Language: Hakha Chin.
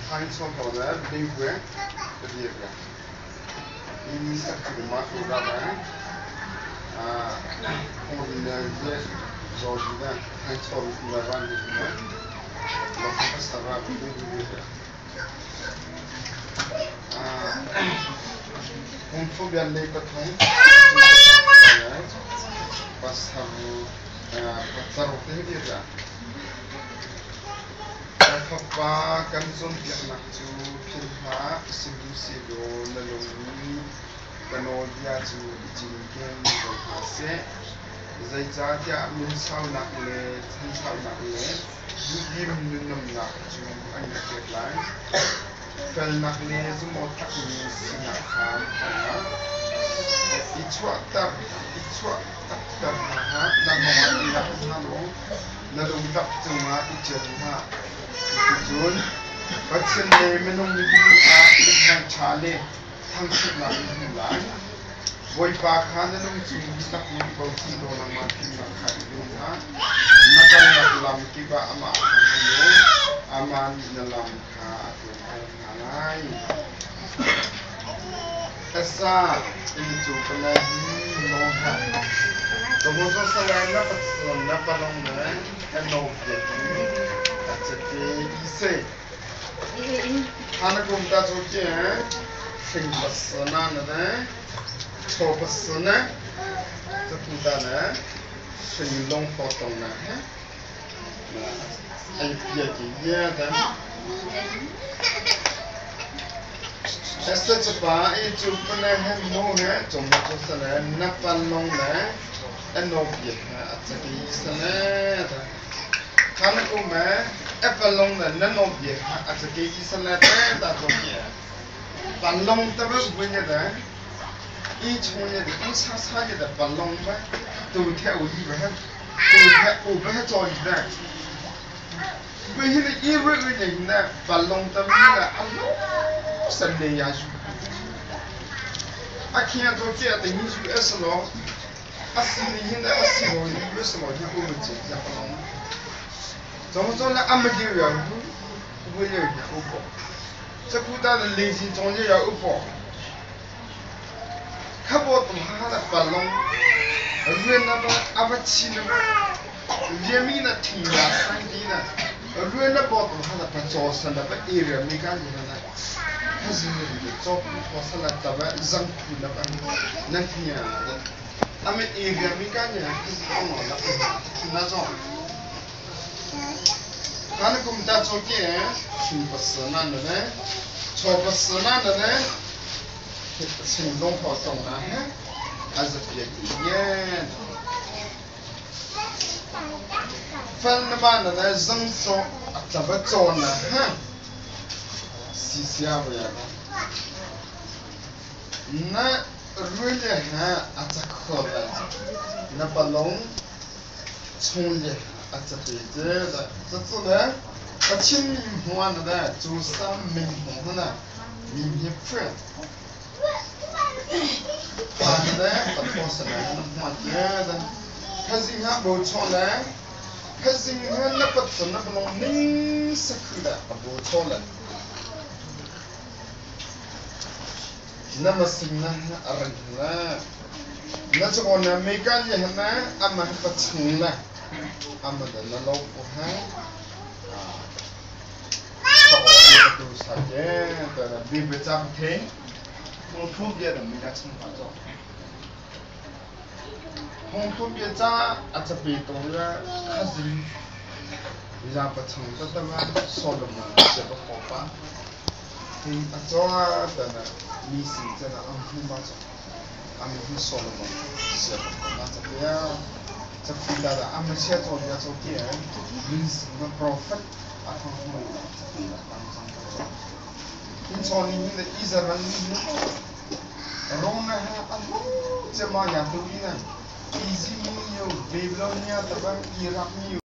Thainchaw le Beiwe Ka fapa kan cawnpiaknak cu philh hlah, sihmanhsehlaw na lung nih ka nawlbia cu i cinken ko hna seh. Zeicahtiah nunsaunak le chansaunak le duhdim nunnemnak cu an ka pek lai. Felnak le zumhawktlakmi sinak kha na hngalh lai. I chuahter i chuah takter hna hlah, na hngawng ah i lak hna law na lungtlap cungah i ṭial hlah. Cuticun Pathian le minung mibu ah mithmai ṭha le thangṭhatnak na hmu lai. Bawipa kha na lungchung dihlak in bochan law nangmah fimnak kha i dum hlah. Na kalnak lam kip ah amah kha hmang law amah nih na lam kha a tluanter hna lai. Asa in cu pale hi no hlah. Tomozo salai na patson na palong na ano biaki achake ise. Hana kum ta chu ke sing pasana na ne cho pasana chu ta na sing long pho tong na he na ai pia ki ye da. Esther pa i cu pale he nu he cung cu sale na panlong le anopia he a caki sale khan um e epalong le na nopia he a caki sale te ta to ki panlong ta ba buin ya da i chung ya i sa sa ya da panlong ba tu the u yi ba tu the u ba cho yi da